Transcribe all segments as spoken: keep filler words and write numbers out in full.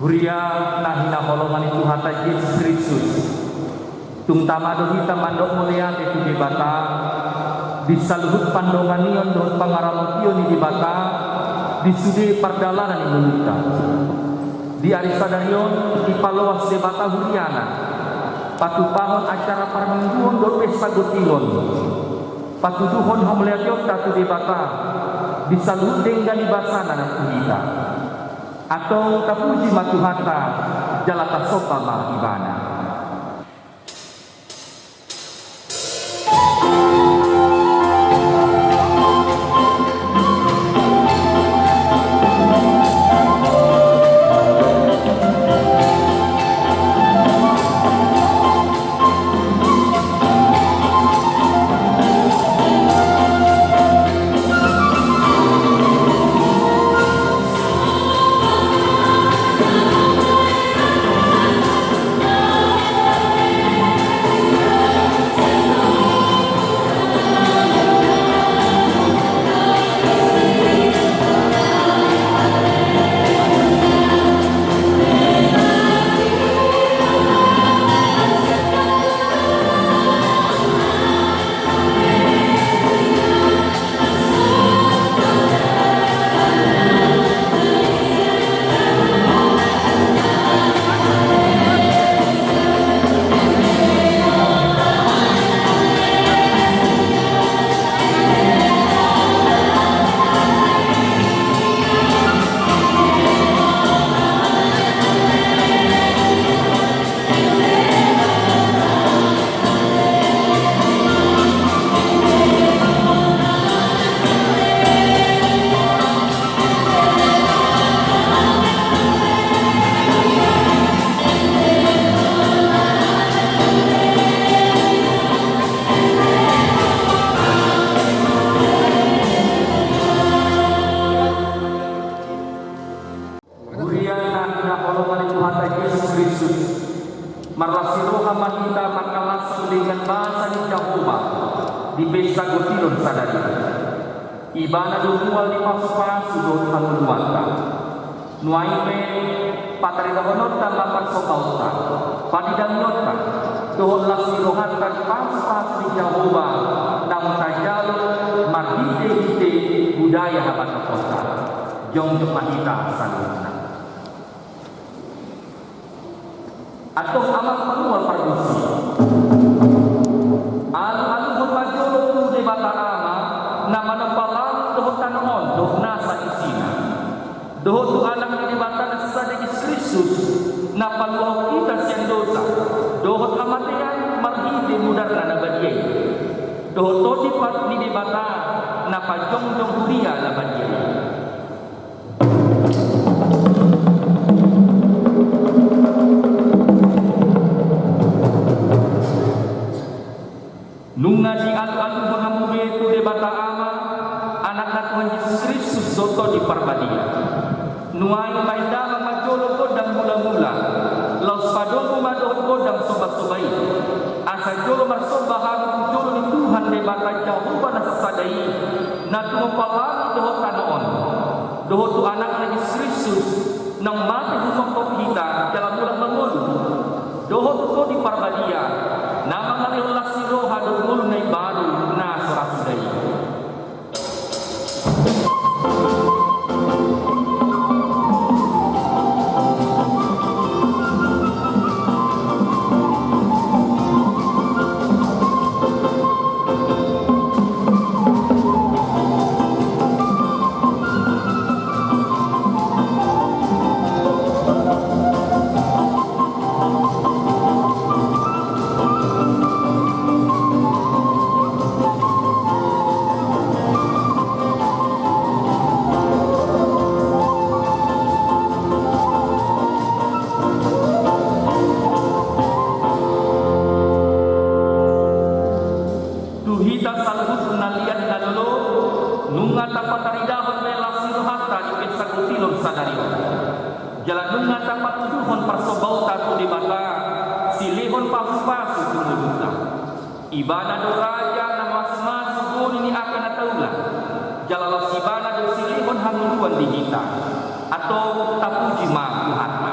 Huria na hinaholongan ni Tuhanta Jesus Kristus, tung tama do hita mandok mauliate tu Debata di saluhut pandonganion dohot pangaramotion ni Debata di sude pardalanan ni ngolunta. Di ari sadari on dipaloas Debata huriana patupahon acara parmingguon dohot pesta gotilon, patuduhon hamauliateonta tu Debata di saluhut denggan ni basana na tu hita. Antong tapuji ma Tuhanta, jala tasomba ma Ibana. Huria na hinaholongan ni Tuhanta Jesus Kristus, marlas ni roha ma hita mangkalashi denggan basa ni Jahowa di pesta gotilon sadari on. Ibana do mual ni pasupasu dohot hangoluanta. Nuaeng pe pataridahononta ma parsombaonta, padidangionta, dohot las ni rohanta di pasupasu ni Jahowa naung tajalo marhitehite budaya habataponta. Jongjong ma hita saluhutna. Antong amang panual pargonsi, alualuhon ma jolo tu Debata Ama na manompa langit dohot tano on dohot nasa isina, dohot tu Anak ni Debata na sasada, Jesus Kristus, na paluahon hita sian dosa dohot hamatean marhite mudarna na badia i, dohot Tondi ni Debata na pajongjong huria na badia i. Nunga dialualuhon hamu be tu Debata Ama, Anakna Tuhan Jesus Kristus dohot Tondi Parbadia. Nuaeng ma damang ma jolo gondang mulamula, laos padomu ma dohot gondang sombasomba i. Asa jolo marsomba hamu tu jolo ni Tuhan Debata Jahowa na sasada i, na tumompa langit dohot tano on, dohot tu Anakna Jesus Kristus, naung mate humophop hita jala mulak mangolu, dohot tu Tondi Parbadia, na mangalehon las ni roha dohot ngolu na imbaru na so ra suda i. Tu hita saluhut na liat na lolo, nunga tapataridahon be las ni rohanta di pesta gotilon sadari on. Jala nunga tapatuduhon parsombaonta tu Debata, silehon pasupasu tu ngolunta. Ibana do raja na mamasu-masu boni ni angka na taula, jala laos Ibana do silehon hangoluan di hita. Antong tapuji ma Tuhanta.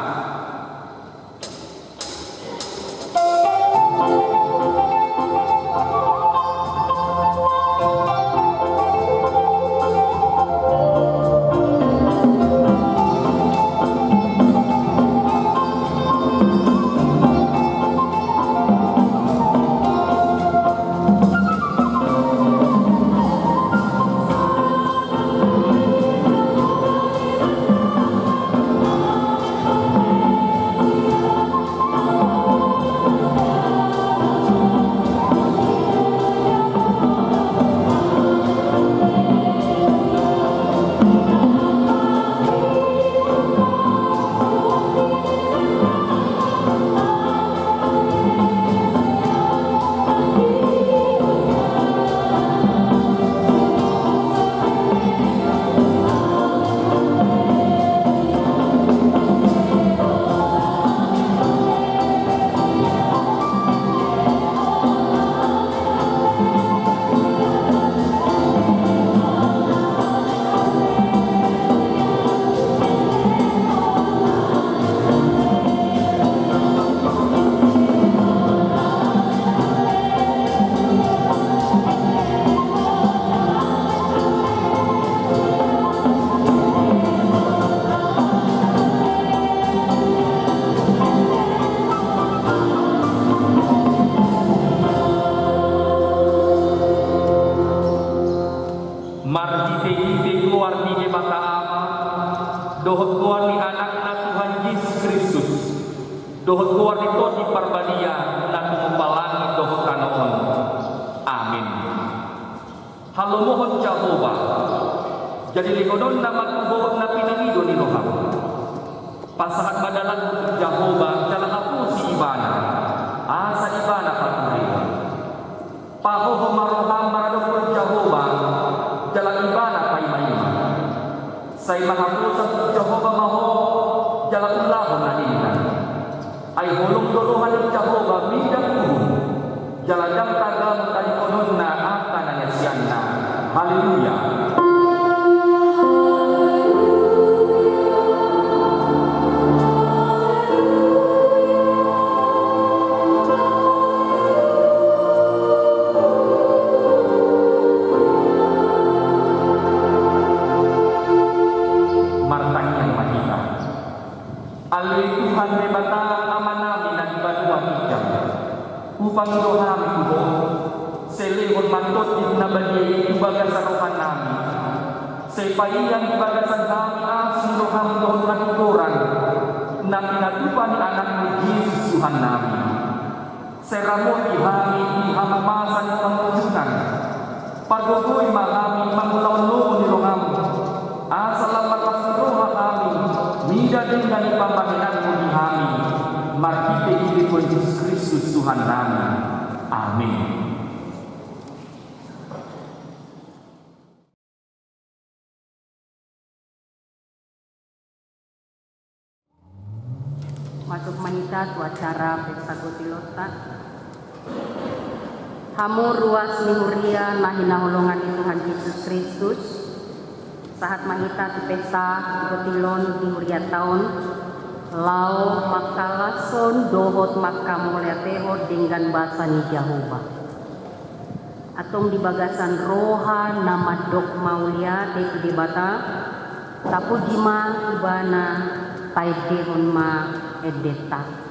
Marhitehite goar ni Debata Ama, dohot goar ni Anakna Tuhan Jesus Kristus, dohot goar ni Tondi Parbadia, na tumompa langit dohot tano on. Amin. Halomohon Jahowa, jadi lehononna ma tu ho na pinangido ni roham. Pasahat ma dalanmu tu Jahowa, jala haposi Ibana, asa Ibana paturehon. Pahoho ma roham maradophon Jahowa, jala Ibana paimaima. Sai manghaposan tu Jahowa ma ho, jala ulahon na denggan. Ai holong do roha ni Jahowa mida uhum, jala ndang tagamon tadingkononna angka na niasianna. Haleluya. Martangiang ma hita. Ale Tuhan Debata Amanami na di banua ginjang, hupangido hami tu ho, sai lehon ma Tondim na badia i tu bagasan rohanami, sai paian di bagasan hami asi ni roham dohot hatigoran na pinatupa ni Anakmu Jesus Tuhannami. Sai ramoti hami di hamupasan ni pangunjunan. Pargogoi ma hami mangulahon lomo ni roham, asa lam marlas ni roha hami mida denggan ni pambahenanmu di hami, marhitehite Jesus Kristus Tuhannami. Amin. Masuk ma hita tu acara pesta gotilonta. Hamu ruas ni huria na hinaholongan ni Tuhan Jesus Kristus, sahat ma hita tu pesta gotilon di hurianta on, laho mangkalashon dohot mangkamauliatehon denggan basa ni Jahowa. Antong di bagasan roha na mandok mauliate tu Debata, tapuji ma Ibana, taendehon ma endenta.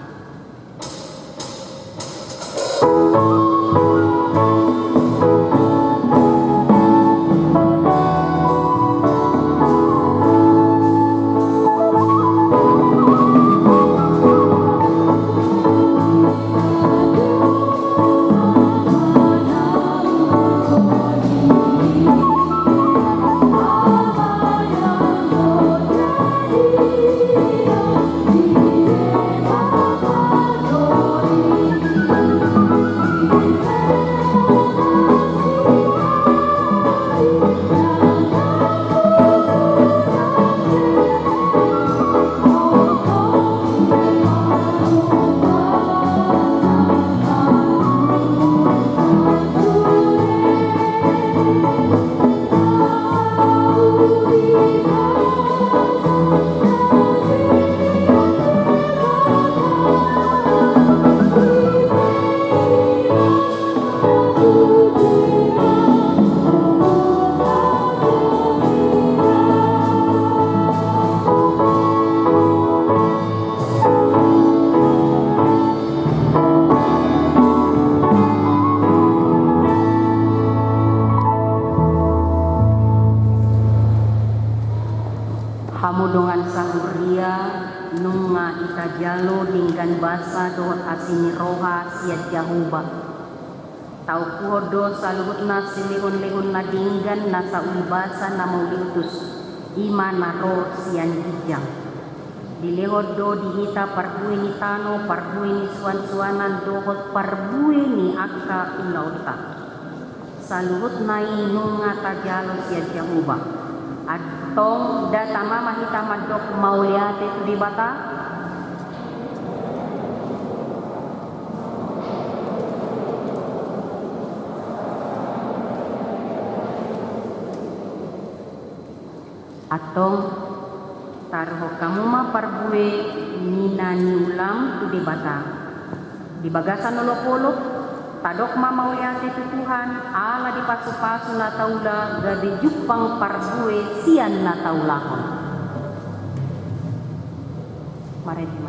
Hamu dongan sahuria, nunga hita jalo denggan basa dohot asi ni roha sian Jahowa. Taokuhon do saluhutna silehonlehon na denggan na sauli basa na mauliutus, i ma na ro sian ginjang. Dilehon do di hita parbue ni tano, parbue ni suansuanan dohot parbue ni angka ulaonta. Saluhutna i nunga tajalo sian Jahowa. Antong da tama ma hita mandok mauliate tu Debata. Antong, taruhon hamu ma parbue ni na niulam tu Debata. Di bagasan olopolop, tadok ma mauliate tu Tuhan, ala di pasupasu na taula gabe jumpang parbue sian na taulahon. Marende ma.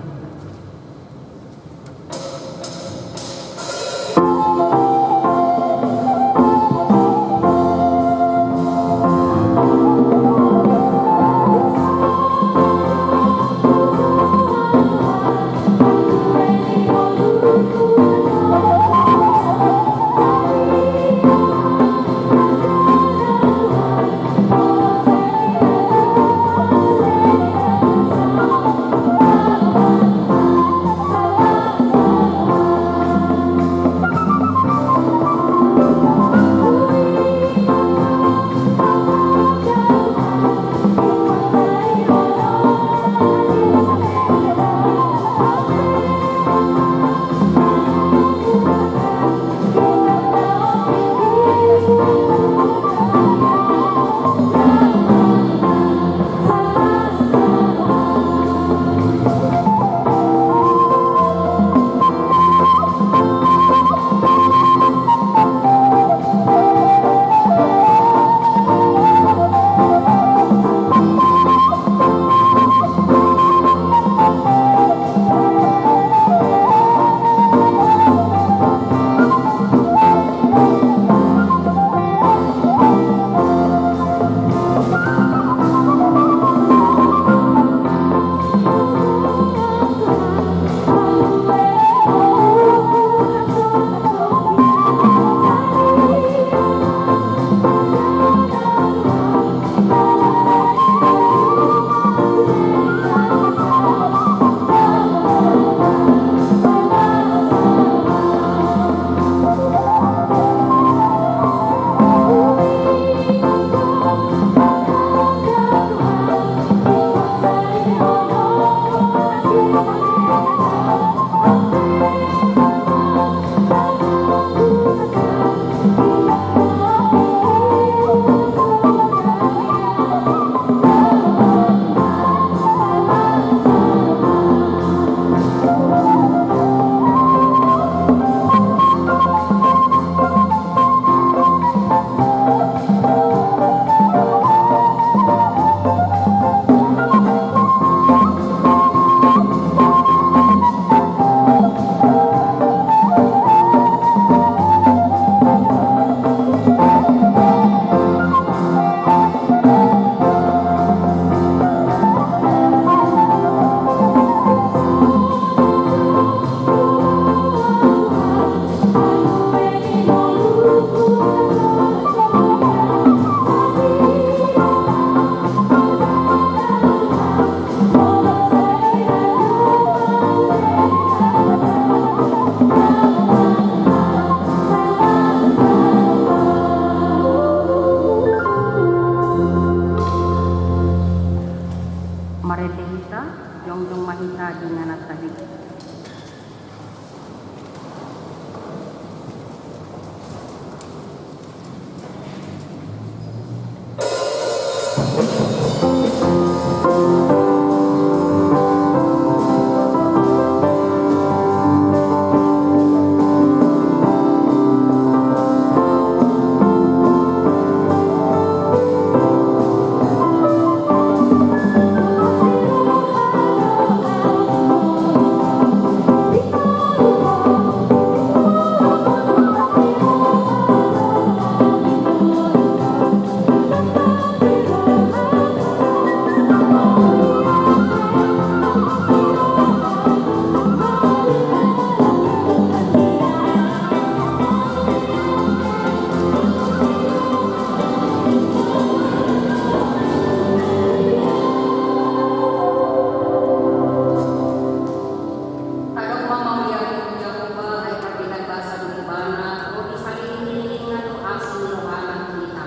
Tadok ma mauliate tu Jahowa, ai pardenggan basa do Ibana, ro di salelenglelengna do asi ni rohana tu hita.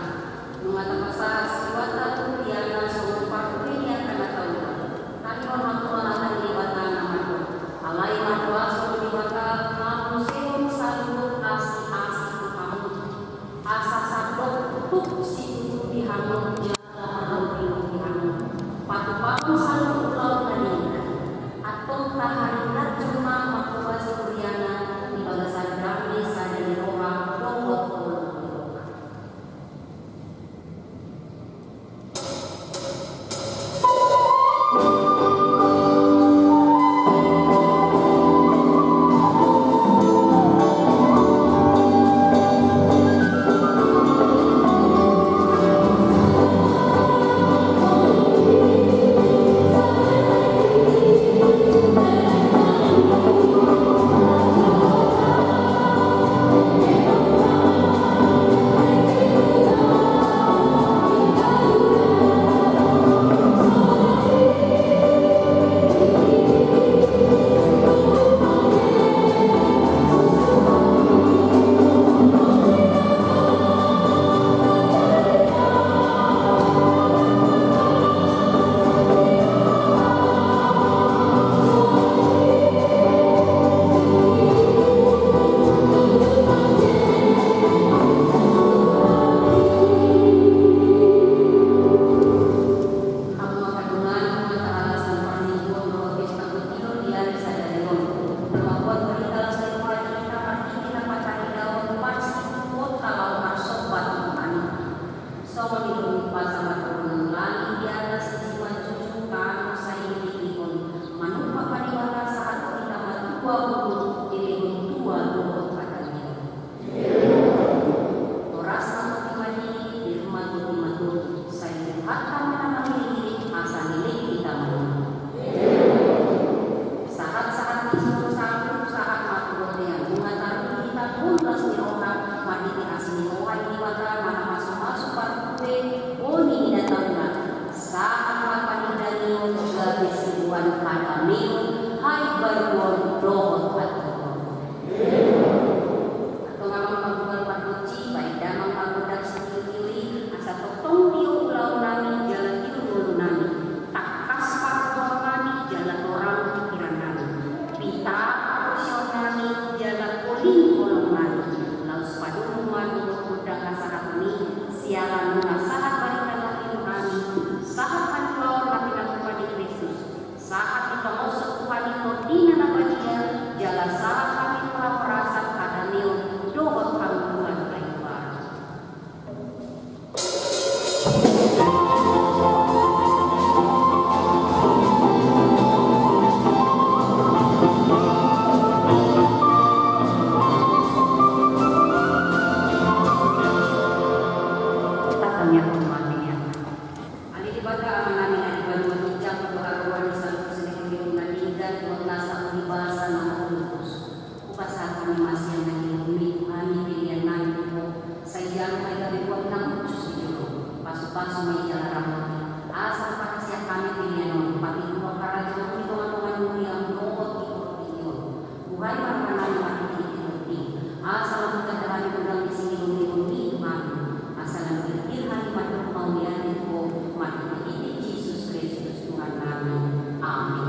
Nunga tapasahat siluanta tu huriana songon parbue ni angka na taula. Tangihon ma tu hata ni Debata na mandok: Alai markuaso do Debata, mamosehon saluhut asiasi tu hamu. Asa sandok tuk situtu di hamu jala marlobi-lobi hamu. Patupahon saluhut ulaon na denggan. Antong taharingathon ma mangkobasi huriana di bagasan dame sada ni roha dohot holong ni roha. Hamu angka dongan, nunga tahala sian parmingguon dohot pesta gontilon di ari sadari on. Mamboan berita las ni roha di hita marhite na pataridaon parsitutuonta laho marsomba tu Tuhan i. Songon i do umbahen pasahat ni langi di atas, di simanjujung tano sainggilihon, manumpak ma Debata sahat tu hita matua ulu, dilehon tua dohot hata ni Debata. Horas ma tu hita, pir ma tu hita, sai Tuhanta ma na mangililing asa leleng hita mangido. Sahat-sahat ni solu sahat ma tu bontean, nunga tarlumobi hita tu las ni roha, marhite asi ni roha ni Debata na mamasu-masu parbue boni ni na taula. Sahat ma panindangion gabe siboan hadameon, haimbaruon dohot hatigoron. Antong amang panggual pargonsi, baen damang ma gondang sitiotio i, asa tongtong tio ulaonnami jala tio ngolunami, tangkas parrohanami jala torang pingkirannami, pintar parosionnami jala poling holongnami, laos padomu ma dohot gondang hasahaton i, siala nunga sahat barita na uli hami, sahat hami ulaon na pinatupa ni Kristus. Sahat ditongoshon Tuhan i tondina na badia, jala sahat hami tu hahorasan, hadameon dohot hamuliaon. Tata niat umat ini. Ale Debata Amanami na di banua ginjang, huroha roha ni saluhut salelengleleng na denggan dohot na sauli basa na mangulus. Hupasahat hami ma sian hangolumi tu hami peleannami tu Ho, sai jalo ma i gabe buah na hushus di jolom. Pasupasu ma i jala ramoti, asa huparsiap hami pelean on, patik harajaon ni dongan-donganmuna i dohot di portibi on. Buhai ma rohanami marhite-hite tondi, asa lam tanda hami godang di silehon-lehonmi tu hami, asa lam pir-pir hami mandok mauliate tu Ho, marhite-hite Jesus Kristus Tuhannami. Amin.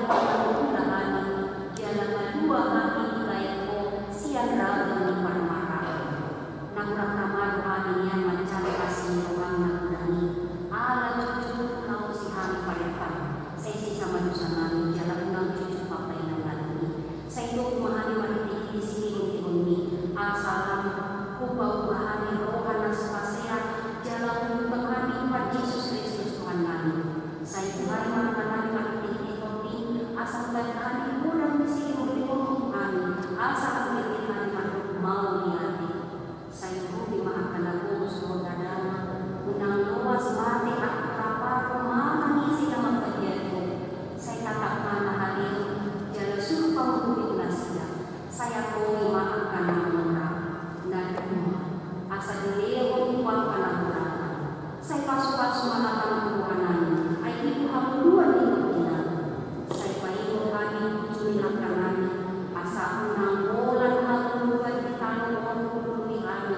Mangula hami, jala malua hami dibaen Ho sian ragam ni parmaraan. Naung rap na malo hami nian manjalo asi ni roham na godang i, ala jujur hulaosi hami paretam, sai sesa ma dosa nami jala unang jujur pambahenan nami. Sai togu ma hami marhitehite silehonlehonmi, asa lam hupaubah hami roha na so paseat, jala huhutang hami Tuhan Jesus Kristus Tuhan nami. Sai buhai ma roha nami marhitehite Ho, asa hubaen hami godang ni silehonlehonmu tu hami, asa huhilala hami mandok mauliate. Sai urupi ma angka na gomos dohot na damang, unang loas mate angka na paro manang ise na mangkabiari Ho. Sai tatap ma na halehon, jala suru pangurupi nasida. Sai akoi ma angka na mora, na duma, asa dilehon tu angka na gorangan. Sai pasupasu ma na pangidoan nami, ai i do hangoluan ni tondi nami. Sai paingot hami uju ni langka nami, asa unang holan hangoluan ditalongkon tu ngolu ni hami.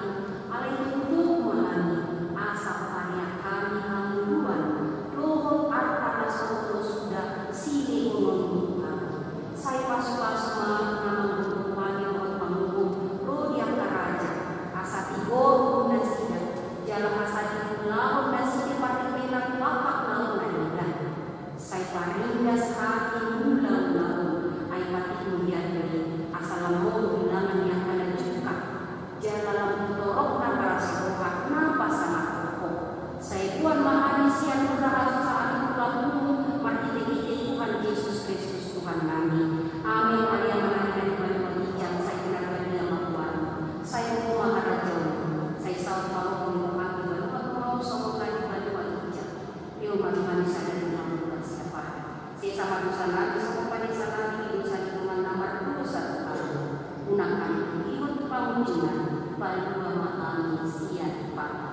Alai togutogu ma hami, asa parean hami hangoluan dohot arta na so olo suda silehononmu tu hami. Sai pasupasu ma na manggohi hami dohot pangurupi ro di angka raja, asa tigor nasida, jala asa diulahon nasida parhitean na pangkat na uli na indah. Sai parindas hami mula ulaon, ai patik mauliate do i, asa lam molo bilangan ni angka na jungkat, jala lam torop na paras roha na pasangaphon Ho. Sai boan ma hami sian nasa hasusaan tu lambungmu, marhitehite Tuhan Jesus Kristus Tuhan nami. Amen. Ale Ama nami na di banua ginjang, sai pinarbadia ma goarmu. Sai ro ma harajaonmu. Sai saut ma roham di banua tonga on songon na di banua ginjang. Lehon ma tu hami sadari on hangoluan siapari. Sesa ma dosa nami songon panesanami di dosa ni dongan na mardosa tu hami. Unang hami togihon tu pangunjunan, palua ma hami sian pangago.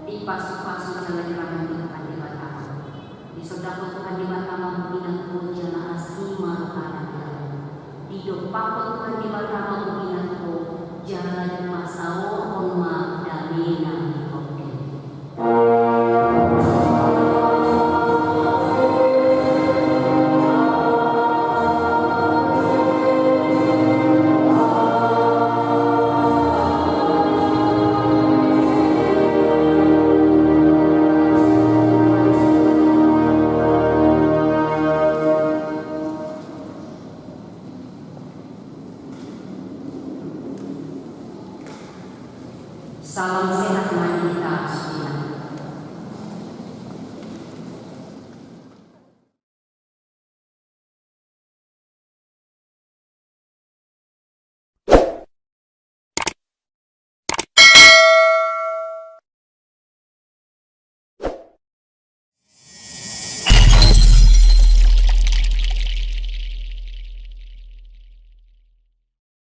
Dipasupasu jala diramoti Tuhan Debata. Disondangkon Tuhan Debata ma bohina tu ho jala asi ma rohana di lambung. Didompakkon Tuhan Debata ma bohina tu ho jala dipasaorhon ma damena.